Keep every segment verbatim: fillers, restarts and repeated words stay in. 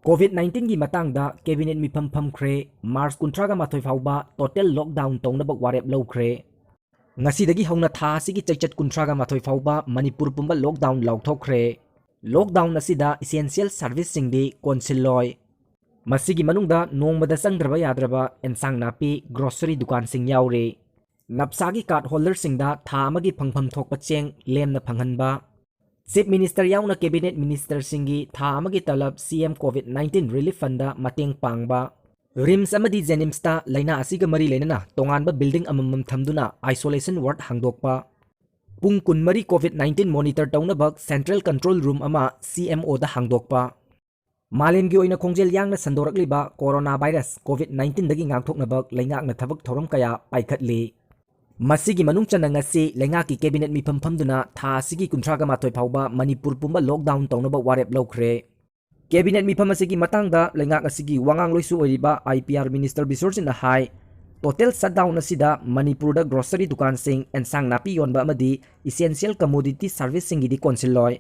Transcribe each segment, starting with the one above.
COVID nineteen-ꯒꯤ ꯃꯇꯥꯡꯗ cabinet ꯃꯤꯐꯝ ꯐꯝꯈ꯭ꯔꯦ꯫ March ꯀꯨꯟꯊ꯭ꯔꯥꯒ ꯃꯥꯊꯣꯏ ꯐꯥꯎꯕ total lockdown ꯇꯧꯅꯕ ꯋꯥꯔꯦꯞ ꯂꯧꯈ꯭ꯔꯦ꯫ ꯉꯁꯤꯗꯒꯤ ꯍꯧꯅ ꯊꯥ ꯑꯁꯤꯒꯤ ꯆꯩꯆꯠ ꯀꯨꯟꯊ꯭ꯔꯥꯒ ꯃꯥꯊꯣꯏ ꯐꯥꯎꯕ ꯃꯅꯤꯄꯨꯔ ꯄꯨꯝꯕ lockdown ꯂꯥꯎꯊꯣꯛꯈ꯭ꯔꯦ꯫ Lockdown ꯑꯁꯤꯗ essential service-ꯁꯤꯡꯗꯤ ꯀꯣꯟꯁꯤꯜꯂꯣꯏ꯫ ꯃꯁꯤꯒꯤ ꯃꯅꯨꯡꯗ ꯅꯣꯡꯃꯗ ꯆꯪꯗ꯭ꯔꯕ ꯌꯥꯗ꯭ꯔꯕ ꯑꯦꯟꯁꯥꯡ ꯅꯥꯄꯤ, grocery ꯗꯨꯀꯥꯟꯁꯤꯡ ꯌꯥꯎꯔꯤ꯫ ꯅꯞꯁꯥꯒꯤ card holder-ꯁꯤꯡꯗ ꯊꯥ ꯑꯃꯒꯤ ꯐꯪꯐꯝ ꯊꯣꯛꯄ ꯆꯦꯡ ꯂꯦꯝꯅ ꯐꯪꯍꯟꯕ꯫ Chief Minister ꯌꯥꯎꯅ cabinet minister-ꯁꯤꯡꯒꯤ ꯊꯥ ꯑꯃꯒꯤ ꯇꯂꯕ C M COVID nineteen relief fund-ꯗ ꯃꯇꯦꯡ ꯄꯥꯡꯕ꯫ RIMS ꯑꯃꯗꯤ JNIMS-ꯇ ꯂꯥꯏꯅꯥ ꯑꯁꯤꯒ ꯃꯔꯤ ꯂꯩꯅꯅ ꯇꯣꯉꯥꯟꯕ building ꯑꯃꯃꯝ ꯊꯝꯗꯨꯅ isolation ward ꯍꯥꯡꯗꯣꯛꯄ꯫ ꯄꯨꯡ ꯀꯨꯟꯃꯔꯤ COVID nineteen monitor ꯇꯧꯅꯕ central control room ꯑꯃ C M O-ꯗ ꯍꯥꯡꯗꯣꯛꯄ꯫ ꯃꯥꯂꯦꯝꯒꯤ ꯑꯣꯏꯅ ꯈꯣꯡꯖꯦꯜ ꯌꯥꯡꯅ ꯁꯟꯗꯣꯔꯛꯂꯤꯕ corona virus COVID nineteen-ꯗꯒꯤ ꯉꯥꯛꯊꯣꯛꯅꯕ ꯂꯩꯉꯥꯛꯅ ꯊꯕꯛ ꯊꯧꯔꯝ ꯀꯌꯥ ꯄꯥꯏꯈꯠꯂꯤ꯫ ꯃꯁꯤꯒꯤ ꯃꯅꯨꯡ ꯆꯟꯅ ꯉꯁꯤ ꯂꯩꯉꯥꯛꯀꯤ cabinet ꯃꯤꯐꯝ ꯐꯝꯗꯨꯅ ꯊꯥ ꯑꯁꯤꯒꯤ ꯀꯨꯟꯊ꯭ꯔꯥꯒ ꯃꯥꯊꯣꯏ ꯐꯥꯎꯕ ꯃꯅꯤꯄꯨꯔ ꯄꯨꯝꯕ lockdown ꯇꯧꯅꯕ ꯋꯥꯔꯦꯞ ꯂꯧꯈ꯭ꯔꯦ꯫ Cabinet ꯃꯤꯐꯝ ꯑꯁꯤꯒꯤ ꯃꯇꯥꯡꯗ ꯂꯩꯉꯥꯛ ꯑꯁꯤꯒꯤ ꯋꯥꯉꯥꯡꯂꯣꯏꯁꯨ ꯑꯣꯏꯔꯤꯕ I P R minister ꯕꯤꯁꯣꯔꯖꯤꯠꯅ high, total shutdown ꯑꯁꯤꯗ ꯃꯅꯤꯄꯨꯔꯗ grocery ꯗꯨꯀꯥꯟꯁꯤꯡ, ꯑꯦꯟꯁꯥꯡ ꯅꯥꯄꯤ ꯌꯣꯟꯕ ꯑꯃꯗꯤ essential commodity service-ꯁꯤꯡꯒꯤꯗꯤ ꯀꯣꯟꯁꯤꯜꯂꯣꯏ꯫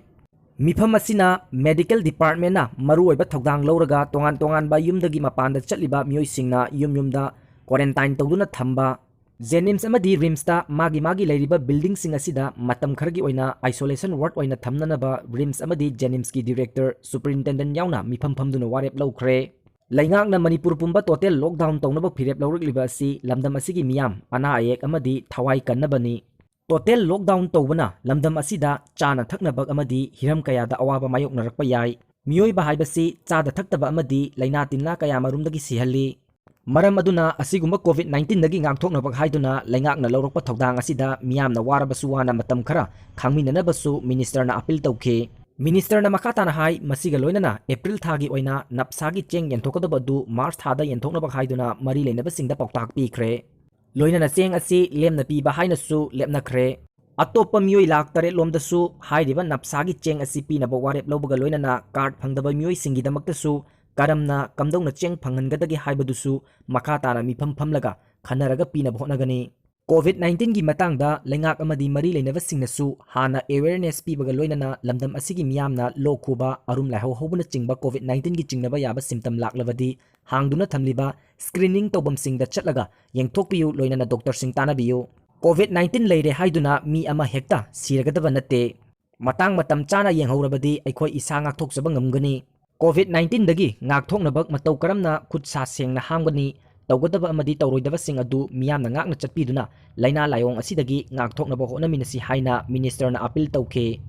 ꯃꯤꯐꯝ ꯑꯁꯤꯅ medical department-ꯅ ꯃꯔꯨꯑꯣꯏꯕ ꯊꯧꯗꯥꯡ ꯂꯧꯔꯒ ꯇꯣꯉꯥꯟ ꯇꯣꯉꯥꯟꯕ ꯌꯨꯝꯗꯒꯤ ꯃꯄꯥꯟꯗ ꯆꯠꯂꯤꯕ ꯃꯤꯑꯣꯏꯁꯤꯡꯅ ꯌꯨꯝ ꯌꯨꯝꯗ quarantine ꯇꯧꯗꯨꯅ ꯊꯝꯕ, JNIMS ꯑꯃꯗꯤ RIMS-ꯇ ꯃꯥꯒꯤ ꯃꯥꯒꯤ ꯂꯩꯔꯤꯕ building-ꯁꯤꯡ ꯑꯁꯤꯗ ꯃꯇꯝ ꯈꯔꯒꯤ ꯑꯣꯏꯅ isolation ward ꯑꯣꯏꯅ ꯊꯝꯅꯅꯕ RIMS ꯑꯃꯗꯤ JNIMS-ꯀꯤ director, superintendent ꯌꯥꯎꯅ ꯃꯤꯐꯝ ꯐꯝꯗꯨꯅ ꯋꯥꯔꯦꯞ ꯂꯧꯈ꯭ꯔꯦ꯫ ꯂꯩꯉꯥꯛꯅ ꯃꯅꯤꯄꯨꯔ ꯄꯨꯝꯕ total lockdown ꯇꯧꯅꯕ ꯐꯤꯔꯦꯞ ꯂꯧꯔꯛꯂꯤꯕ ꯑꯁꯤ ꯂꯝꯗꯝ ꯑꯁꯤꯒꯤ ꯃꯤꯌꯥꯝ ꯑꯅꯥ ꯑꯌꯦꯛ ꯑꯃꯗꯤ ꯊꯋꯥꯏ ꯀꯟꯅꯕꯅꯤ꯫ Total lockdown ꯇꯧꯕꯅ ꯂꯝꯗꯝ ꯑꯁꯤꯗ ꯆꯥꯅ ꯊꯛꯅꯕ ꯑꯃꯗꯤ ꯍꯤꯔꯝ ꯀꯌꯥꯗ ꯑꯋꯥꯕ ꯃꯥꯌꯣꯛꯅꯔꯛꯄ ꯌꯥꯏ꯫ ꯃꯤꯑꯣꯏꯕ ꯍꯥꯏꯕꯁꯤ ꯆꯥꯗ ꯊꯛꯇꯕ ꯑꯃꯗꯤ ꯂꯥꯏꯅꯥ ꯇꯤꯟꯅꯥ ꯀꯌꯥ ꯃꯔꯨꯝꯗꯒꯤ ꯁꯤꯍꯜꯂꯤ꯫ ꯃꯔꯝ ꯑꯗꯨꯅ ꯑꯁꯤꯒꯨꯝꯕ COVID nineteen-ꯗꯒꯤ ꯉꯥꯛꯊꯣꯛꯅꯕ ꯍꯥꯏꯗꯨꯅ ꯂꯩꯉꯥꯛꯅ ꯂꯧꯔꯛꯄ ꯊꯧꯗꯥꯡ ꯑꯁꯤꯗ ꯃꯤꯌꯥꯝꯅ ꯋꯥꯔꯕꯁꯨ ꯋꯥꯅ ꯃꯇꯝ ꯈꯔ ꯈꯥꯡꯃꯤꯟꯅꯅꯕꯁꯨ minister-ꯅ appeal ꯇꯧꯈꯤ꯫ Minister-ꯅ ꯃꯈꯥ ꯇꯥꯅ ꯍꯥꯏ, ꯃꯁꯤꯒ ꯂꯣꯏꯅꯅ April ꯊꯥꯒꯤ ꯑꯣꯏꯅ ꯅꯞꯁꯥꯒꯤ ꯆꯦꯡ ꯌꯦꯟꯊꯣꯛꯀꯗꯕ ꯑꯗꯨ March ꯊꯥꯗ ꯌꯦꯟꯊꯣꯛꯅꯕ ꯍꯥꯏꯗꯨꯅ ꯃꯔꯤ ꯂꯩꯅꯕꯁꯤꯡꯗ ꯄꯥꯎꯇꯥꯛ ꯄꯤꯈ꯭ꯔꯦ꯫ ꯂꯣꯏꯅꯅ ꯆꯦꯡ ꯑꯁꯤ ꯂꯦꯝꯅ ꯄꯤꯕ ꯍꯥꯏꯅꯁꯨ ꯂꯦꯞꯅꯈ꯭ꯔꯦ꯫ ꯑꯇꯣꯞꯄ ꯃꯤꯑꯣꯏ ꯂꯥꯈ ꯇꯔꯦꯠ ꯂꯣꯝꯗꯁꯨ ꯍꯥꯏꯔꯤꯕ ꯅꯞꯁꯥꯒꯤ ꯆꯦꯡ ꯑꯁꯤ ꯄꯤꯅꯕ ꯋꯥꯔꯦꯞ ꯂꯧꯕꯒ ꯂꯣꯏꯅꯅ card ꯐꯪꯗꯕ ꯃꯤꯑꯣꯏꯁꯤꯡꯒꯤꯗꯃꯛꯇꯁꯨ ꯀꯔꯝꯅ ꯀꯝꯗꯧꯅ ꯆꯦꯡ ꯐꯪꯍꯟꯒꯗꯒꯦ ꯍꯥꯏꯕꯗꯨꯁꯨ ꯃꯈꯥ ꯇꯥꯅ ꯃꯤꯐꯝ ꯐꯝꯂꯒ ꯈꯟꯅꯔꯒ ꯄꯤꯅꯕ ꯍꯣꯠꯅꯒꯅꯤ꯫ ꯀꯣꯚꯤꯗ ꯅꯥꯏꯟꯇꯤꯟꯒꯤ ꯃꯇꯥꯡꯗ ꯂꯩꯉꯥꯛ ꯑꯃꯗꯤ ꯃꯔꯤ ꯂꯩꯅꯕꯁꯤꯡꯅꯁꯨ ꯍꯥꯟꯅ awareness ꯄꯤꯕꯒ ꯂꯣꯏꯅꯅ ꯂꯝꯗꯝ ꯑꯁꯤꯒꯤ ꯃꯤꯌꯥꯝꯅ ꯂꯣꯛ ꯈꯨꯕ, ꯑꯔꯨꯝ ꯂꯥꯏꯍꯧ ꯍꯧꯕꯅꯆꯤꯡꯕ ꯀꯣꯚꯤꯗ ꯅꯥꯏꯟꯇꯤꯟꯒꯤ ꯆꯤꯡꯅꯕ ꯌꯥꯕ symptom ꯂꯥꯛꯂꯕꯗꯤ ꯍꯥꯡꯗꯨꯅ ꯊꯝꯂꯤꯕ screening ꯇꯧꯐꯝꯁꯤꯡꯗ ꯆꯠꯂꯒ ꯌꯦꯡꯊꯣꯛꯄꯤꯌꯨ, ꯂꯣꯏꯅꯅ ꯗꯣꯛꯇꯔꯁꯤꯡ ꯇꯥꯟꯅꯕꯤꯌꯨ꯫ ꯀꯣꯚꯤꯗ ꯅꯥꯏꯟꯇꯤꯟ ꯂꯩꯔꯦ ꯍꯥꯏꯗꯨꯅ ꯃꯤ ꯑꯃ ꯍꯦꯛꯇ ꯁꯤꯔꯒꯗꯕ ꯅꯠꯇꯦ꯫ ꯃꯇꯥꯡ ꯃꯇꯝ ꯆꯥꯅ ꯌꯦꯡꯍꯧꯔꯕꯗꯤ ꯑꯩꯈꯣꯏ ꯏꯁꯥ ꯉꯥꯛꯊꯣꯛꯆꯕ ꯉꯝꯒꯅꯤ꯫ ꯀꯣꯚꯤꯗ ꯅꯥꯏꯟꯇꯤꯟꯗꯒꯤ ꯉꯥꯛꯊꯣꯛꯅꯕ ꯃꯇꯧ ꯀꯔꯝꯅ ꯈꯨꯠ ꯁꯥ ꯁꯦꯡꯅ ꯍꯥꯝꯒꯅꯤ? ꯇꯧꯒꯗꯕ ꯑꯃꯗꯤ ꯇꯧꯔꯣꯏꯗꯕꯁꯤꯡ ꯑꯗꯨ ꯃꯤꯌꯥꯝꯅ ꯉꯥꯛꯅ ꯆꯠꯄꯤꯗꯨꯅ ꯂꯥꯏꯅꯥ ꯂꯥꯏꯑꯣꯡ ꯑꯁꯤꯗꯒꯤ ꯉꯥꯛꯊꯣꯛꯅꯕ ꯍꯣꯠꯅꯃꯤꯟꯅꯁꯤ ꯍꯥꯏꯅ ꯃꯤꯅꯤꯁꯇꯔꯅ ꯑꯥꯄꯤꯜ ꯇꯧꯈꯤ꯫